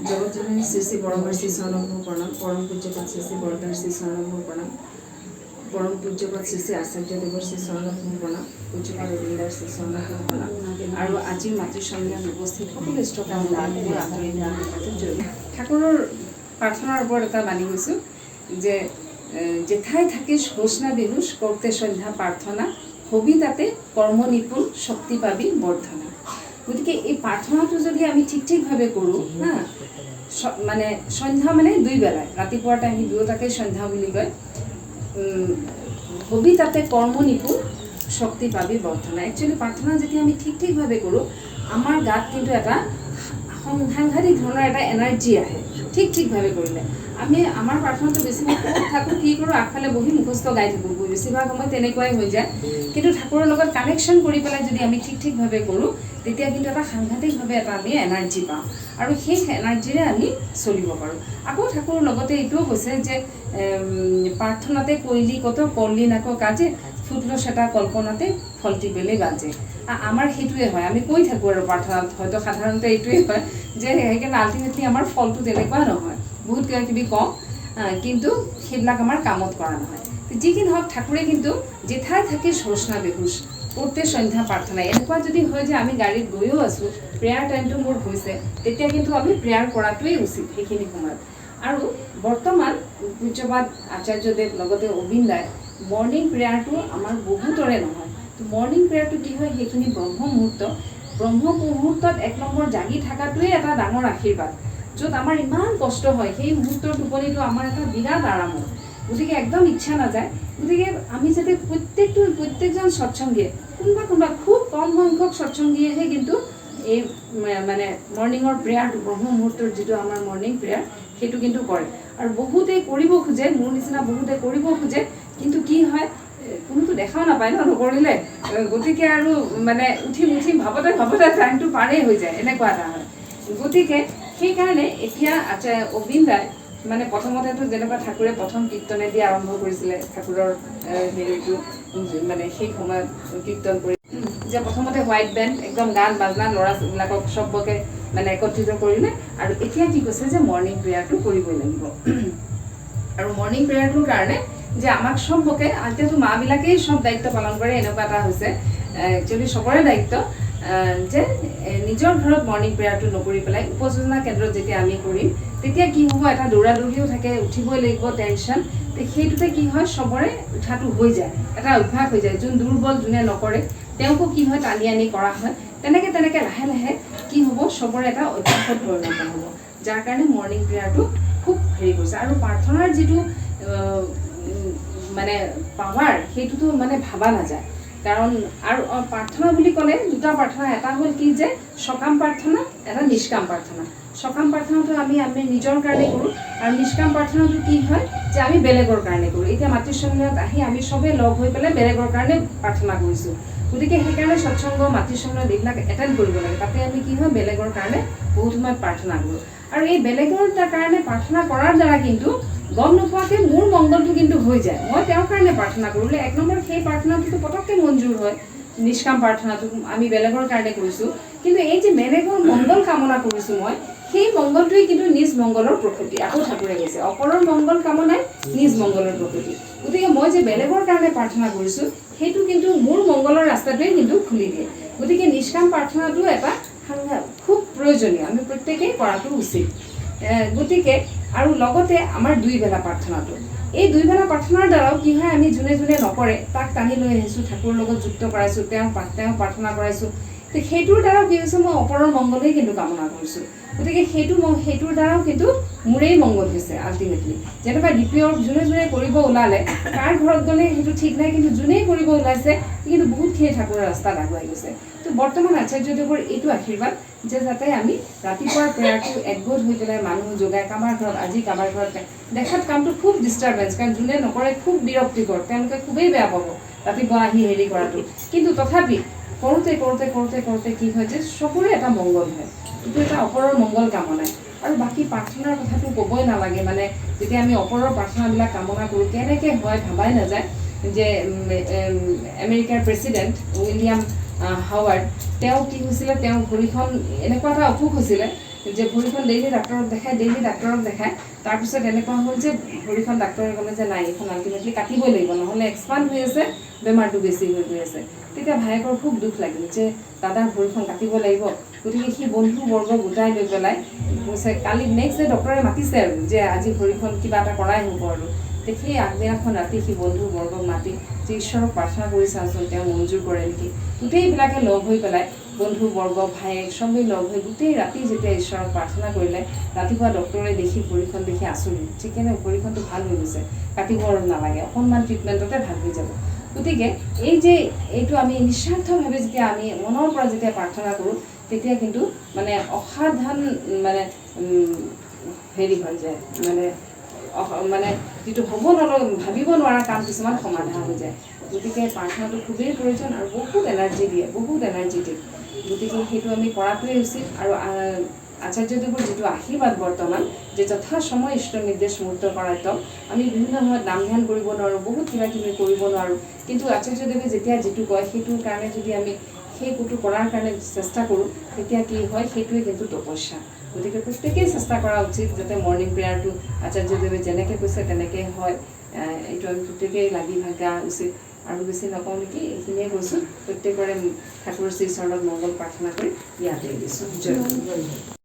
জগতজননী শ্ৰী শ্ৰী বৰমাৰ শ্ৰী চৰণত মোৰ প্ৰণাম। পৰম পূজ্যপাদ শ্ৰী শ্ৰী বৰদাৰ শ্ৰী চৰণত মোৰ প্ৰণাম। পৰম পূজ্যপাদ শ্ৰী শ্ৰী আচাৰ্যদেৱৰ শ্ৰী চৰণত মোৰ প্ৰণাম। পূজ্যপাদ অবিন্দাৰ শ্ৰী চৰণত মোৰ প্ৰণাম। আৰু আজিৰ মাতৃ সন্মিলনত উপস্থিত সকলো ইষ্টকামনা মোৰ আন্তৰিক জয়। ঠাকুৰৰ প্ৰাৰ্থনাৰ ওপৰত এটা বাণী কৈছোঁ যে যেথায় থাকিস হোস না বেহুশ, কৰতে সন্ধ্যা প্ৰাৰ্থনা, হবি তাতে কৰ্ম নিপুণ, শক্তি পাবি বৰ্ধনা। গতিকে এই প্ৰাৰ্থনাটো যদি আমি ঠিক ঠিকভাৱে কৰোঁ, হা, মানে সন্ধ্যা মানে দুই বেলাই, ৰাতিপুৱাৰ টাইম, দুয়োটাকে সন্ধ্যা বুলি কয়। হবি তাতে কৰ্ম নিপুণ, শক্তি পাবি বৰ্ধনা। একচুৱেলি প্ৰাৰ্থনা যেতিয়া আমি ঠিক ঠিকভাৱে কৰোঁ, আমাৰ গাত কিন্তু এটা সাংঘাতিক ধৰণৰ এটা এনাৰ্জি আহে। ঠিক ঠিকভাৱে কৰিলে আমি আমাৰ প্ৰাৰ্থনাটো বেছিভাগ ক'ত থাকোঁ, কি কৰোঁ, আগফালে বহি মুখস্থ গাই থাকোঁ, বেছিভাগ সময় তেনেকুৱাই হৈ যায়। কিন্তু ঠাকুৰৰ লগত কানেকশ্যন কৰি পেলাই যদি আমি ঠিক ঠিকভাৱে কৰোঁ, তেতিয়া কিন্তু এটা সাংঘাতিকভাৱে এটা আমি এনাৰ্জি পাওঁ আৰু সেই এনাৰ্জিৰে আমি চলিব পাৰোঁ। আকৌ ঠাকুৰৰ লগতে এইটোও কৈছে যে প্ৰাৰ্থনাতে কৈলি কত কৰলি নাকো কাজে, ফুটলো সেটা কল্পনাতে ফলটি পেলে বাজে। আমাৰ সেইটোৱে হয়, আমি কৈ থাকোঁ আৰু প্ৰাৰ্থনাত হয়তো সাধাৰণতে এইটোৱে হয় যে সেইকাৰণে আল্টিমেটলি আমাৰ ফলটো তেনেকুৱা নহয়। বহুত কিবা কিবি কওঁ, কিন্তু সেইবিলাক আমাৰ কামত কৰা নহয়। যি কি নহওক, ঠাকুৰে কিন্তু যেথায় থাকিস হোস না বেহুশ, কৰতে সন্ধ্যা প্ৰাৰ্থনা, এনেকুৱা যদি হয় যে আমি গাড়ীত গৈও আছোঁ, প্ৰেয়াৰ টাইমটো মোৰ হৈছে, তেতিয়া কিন্তু আমি প্ৰেয়াৰ কৰাটোৱেই উচিত সেইখিনি সময়ত। আৰু বৰ্তমান পূজ্যপাদ আচাৰ্যদেৱ লগতে অবিন্দাই মৰ্ণিং প্ৰেয়াৰটো আমাৰ বহুতৰে নহয়। তো মৰ্ণিং প্ৰেয়াৰটো কি হয়, সেইখিনি ব্ৰহ্ম মুহূৰ্ত। ব্ৰহ্ম মুহূৰ্তত এক নম্বৰ জাগি থকাটোৱে এটা ডাঙৰ আশীৰ্বাদ। য'ত আমাৰ ইমান কষ্ট হয়, সেই মুহূৰ্তৰ টোপনিটো আমাৰ এটা বিৰাট আৰামৰ। গতিকে একদম ইচ্ছা নাযায়। গতিকে আমি যাতে প্ৰত্যেকজন সৎসংগীয়ে, কোনোবা কোনোবা খুব কম সংখ্যক সৎসংগীয়েহে কিন্তু এই মানে মৰ্ণিঙৰ প্ৰেয়াৰটো, ব্ৰহ্ম মুহূৰ্তৰ যিটো আমাৰ মৰ্ণিং প্ৰেয়াৰ, সেইটো কিন্তু কৰে। আৰু বহুতে কৰিব খোজে, মোৰ নিচিনা বহুতে কৰিব খোজে, কিন্তু কি হয়, কোনোতো দেখাও নাপায় ন নকৰিলে। গতিকে আৰু মানে উঠিম উঠিম ভাবতে ভাবতে টাইমটো পাৰেই হৈ যায়, এনেকুৱা এটা হয়। গতিকে সেইকাৰণে এতিয়া আচ্ছা অবিন্দাই মানে প্ৰথমতেতো যেনেকুৱা ঠাকুৰে প্ৰথম কীৰ্তনে দি আৰম্ভ কৰিছিলে ঠাকুৰৰ হেৰিটো, মানে সেই সময়ত কীৰ্তন কৰি যে প্ৰথমতে হোৱাইট বেণ্ড, একদম গান বাজনা ল'ৰাবিলাকক চবকে মানে একত্ৰিত কৰিলে। আৰু এতিয়া কি কৈছে যে মৰ্ণিং প্ৰেয়াৰটো কৰিবই লাগিব। আৰু মৰ্ণিং প্ৰেয়াৰটোৰ কাৰণে যে আমাক চবকে, এতিয়াতো মাবিলাকেই চব দায়িত্ব পালন কৰে, এনেকুৱা এটা হৈছে। একচুৱেলি চবৰে দায়িত্ব যে নিজৰ ঘৰত মৰ্ণিং প্ৰেয়াৰটো নকৰি পেলাই উপযোজনা কেন্দ্ৰত যেতিয়া আমি কৰিম, তেতিয়া কি হ'ব, এটা দৌৰা দৌৰিও থাকে, উঠিবই লাগিব, টেনশ্যন। সেইটোতে কি হয়, চবৰে উঠাটো হৈ যায়, এটা অভ্যাস হৈ যায়। যোন দুৰ্বল, যোনে নকৰে, তেওঁকো কি হয় টানি আনি কৰা হয়। তেনেকৈ তেনেকৈ লাহে লাহে কি হ'ব, চবৰে এটা অভ্যাসত পৰিণত হ'ব, যাৰ কাৰণে মৰ্ণিং প্ৰেয়াৰটো খুব হেৰি কৰিছে। আৰু প্ৰাৰ্থনাৰ যিটো মানে পাৱাৰ, সেইটোতো মানে ভাবা নাযায়। কাৰণ আৰু প্ৰাৰ্থনা বুলি ক'লে দুটা প্ৰাৰ্থনা, এটা হ'ল কি যে সকাম প্ৰাৰ্থনা, এটা নিষ্কাম প্ৰাৰ্থনা। সকাম প্ৰাৰ্থনাটো আমি আমি নিজৰ কাৰণে কৰোঁ আৰু নিষ্কাম প্ৰাৰ্থনাটো কি হয় যে আমি বেলেগৰ কাৰণে কৰোঁ। এতিয়া মাতৃ সন্মিলনত আহি আমি চবেই লগ হৈ পেলাই বেলেগৰ কাৰণে প্ৰাৰ্থনা কৰিছোঁ। গতিকে সেইকাৰণে সৎসংগ, মাতৃ সন্মিলন এইবিলাক এটেণ্ড কৰিব লাগে। তাতে আমি কি হয়, বেলেগৰ কাৰণে বহুত সময়ত প্ৰাৰ্থনা কৰোঁ। আৰু এই বেলেগৰ কাৰণে প্ৰাৰ্থনা কৰাৰ দ্বাৰা কিন্তু গম নোপোৱাকৈ মোৰ মংগলটো কিন্তু হৈ যায়। মই তেওঁৰ কাৰণে প্ৰাৰ্থনা কৰিলে এক নম্বৰ সেই প্ৰাৰ্থনাটোতো পটককৈ মঞ্জুৰ হয়, নিষ্কাম প্ৰাৰ্থনাটো আমি বেলেগৰ কাৰণে কৰিছোঁ। কিন্তু এই যে বেলেগৰ মংগল কামনা কৰিছোঁ মই, সেই মংগলটোৱে কিন্তু নিজ মংগলৰ প্ৰকৃতি। আকৌ ঠাকুৰে কৈছে, অপৰৰ মংগল কামনাই নিজ মংগলৰ প্ৰকৃতি। গতিকে মই যে বেলেগৰ কাৰণে প্ৰাৰ্থনা কৰিছোঁ, সেইটো কিন্তু মোৰ মংগলৰ ৰাস্তাটোৱে কিন্তু খুলি দিয়ে। গতিকে নিষ্কাম প্ৰাৰ্থনাটো এটা খুব প্ৰয়োজনীয়, আমি প্ৰত্যেকেই কৰাটো উচিত। গতিকে আৰু লগতে আমাৰ দুই বেলা প্ৰাৰ্থনাটো, এই দুই বেলা প্ৰাৰ্থনাৰ দ্বাৰাও কি হয়, আমি যোনে যোনে নকৰে তাক টানি লৈ আহিছোঁ, ঠাকুৰৰ লগত যুক্ত কৰাইছোঁ, তেওঁ প্ৰাৰ্থনা কৰাইছোঁ। তো সেইটোৰ দ্বাৰাও কি হৈছে, মই অপৰৰ মংগলেই কিন্তু কামনা কৰিছোঁ। গতিকে সেইটোৰ দ্বাৰাও কিন্তু মোৰেই মংগল হৈছে আল্টিমেটলি। যেনেকুৱা দ্বিতীয় যোনে যোনে কৰিব ওলালে, কাৰ ঘৰত গ'লে সেইটো ঠিক নাই, কিন্তু যোনেই কৰিব ওলাইছে কিন্তু বহুতখিনি ঠাকুৰৰ ৰাস্তাত আগুৱাই গৈছে। তো বৰ্তমান আচাৰ্যদেৱৰ এইটো আশীৰ্বাদ যে যাতে আমি ৰাতিপুৱাৰ প্ৰেয়াৰটো একগোট হৈ পেলাই মানুহ যোগাই কাৰোবাৰ ঘৰত আজি, কাৰোবাৰ ঘৰত দেখাত কামটো খুব ডিষ্টাৰবেঞ্চ, কাৰণ যোনে নকৰে খুব বিৰক্তিকৰ, তেওঁলোকে খুবেই বেয়া পাব ৰাতিপুৱা আহি হেৰি কৰাটো। কিন্তু তথাপি কৰোঁতে কৰোঁতে কৰোঁতে কৰোঁতে কি হয় যে চবৰে এটা মংগল হয়, এইটো এটা অপৰৰ মংগল কামনাই। আৰু বাকী প্ৰাৰ্থনাৰ কথাটো ক'বই নালাগে, মানে যেতিয়া আমি অপৰৰ প্ৰাৰ্থনাবিলাক কামনা কৰোঁ কেনেকৈ হয় ভাবাই নাযায়। যে আমেৰিকাৰ প্ৰেচিডেণ্ট উইলিয়াম হাৱাৰ্ড, তেওঁ কি হৈছিলে, তেওঁ ভৰিখন এনেকুৱা এটা অসুখ হৈছিলে যে ভৰিখন ডেইলি ডাক্তৰক দেখায়, ডেইলি ডাক্তৰক দেখায়। তাৰপিছত এনেকুৱা হ'ল যে ভৰিখন ডাক্তৰে ক'লে যে নাই, এইখন আল্টিমেটলি কাটিবই লাগিব, নহ'লে এক্সপাণ্ড হৈ আছে, বেমাৰটো বেছি হৈ গৈ আছে। তেতিয়া ভায়েকৰ খুব দুখ লাগিল যে দাদাৰ ভৰিখন কাটিব লাগিব। গতিকে সি বন্ধুবৰ্গ গোটাই লৈ পেলাই কৈছে, কালি নেক্সট ডে ডক্তৰে মাতিছে আৰু যে আজি ভৰিখন কিবা এটা কৰাই হ'ব আৰু। সেই আগদিনাখন ৰাতি সি বন্ধুবৰ্গক মাতি যে ঈশ্বৰক প্ৰাৰ্থনা কৰি চাওঁচোন, তেওঁ মঞ্জুৰ কৰে নেকি। গোটেইবিলাকে লগ হৈ পেলাই, বন্ধুবৰ্গ, ভায়েক চবেই লগ হৈ গোটেই ৰাতি যেতিয়া ঈশ্বৰক প্ৰাৰ্থনা কৰিলে, ৰাতিপুৱা ডক্তৰে দেখি ভৰিখন দেখি আচৰিত যে কেনে ভৰিখনটো ভাল হৈ গৈছে, কাটিব আৰু নালাগে, অকণমান ট্ৰিটমেণ্টতে ভাল হৈ যাব। গতিকে এই যে এইটো আমি নিস্বাৰ্থভাৱে যেতিয়া আমি মনৰ পৰা যেতিয়া প্ৰাৰ্থনা কৰোঁ, তেতিয়া কিন্তু মানে অসাধাৰণ মানে হেৰি হৈ যায়, মানে মানে যিটো হ'ব নলগা, ভাবিব নোৱাৰা কাম কিছুমান সমাধান হৈ যায়। গতিকে প্ৰাৰ্থনাটো খুবেই প্ৰয়োজন আৰু বহুত এনাৰ্জি দিয়ে, বহুত এনাৰ্জেটিক। গতিকে সেইটো আমি কৰাটোৱেই উচিত। আৰু আচাৰ্যদেৱৰ যিটো আশীৰ্বাদ বৰ্তমান যে যথা সময় ইষ্ট নিৰ্দেশ মুহূৰ্ত কৰায়ত্ব, আমি বিভিন্ন সময়ত নাম ধ্যান কৰিব নোৱাৰোঁ, বহুত কিবা কিবি কৰিব নোৱাৰোঁ, কিন্তু আচাৰ্যদেৱে যেতিয়া যিটো কয়, সেইটোৰ কাৰণে যদি আমি সেইটো কৰাৰ কাৰণে চেষ্টা কৰোঁ, তেতিয়া কি হয়, সেইটোৱে কিন্তু তপস্যা। গতিকে প্ৰত্যেকেই চেষ্টা কৰা উচিত যাতে মৰ্ণিং প্ৰেয়াৰটো আচাৰ্যদেৱে যেনেকৈ কৈছে তেনেকৈ হয়। এইটো আমি প্ৰত্যেকেই লাগি ভাগা উচিত। আৰু বেছি নকওঁ নেকি, এইখিনিয়ে কৈছোঁ। প্ৰত্যেকৰে ঠাকুৰ শ্ৰীচৰণত মংগল প্ৰাৰ্থনা কৰি ইয়াতে দিছোঁ। জয় গুৰু।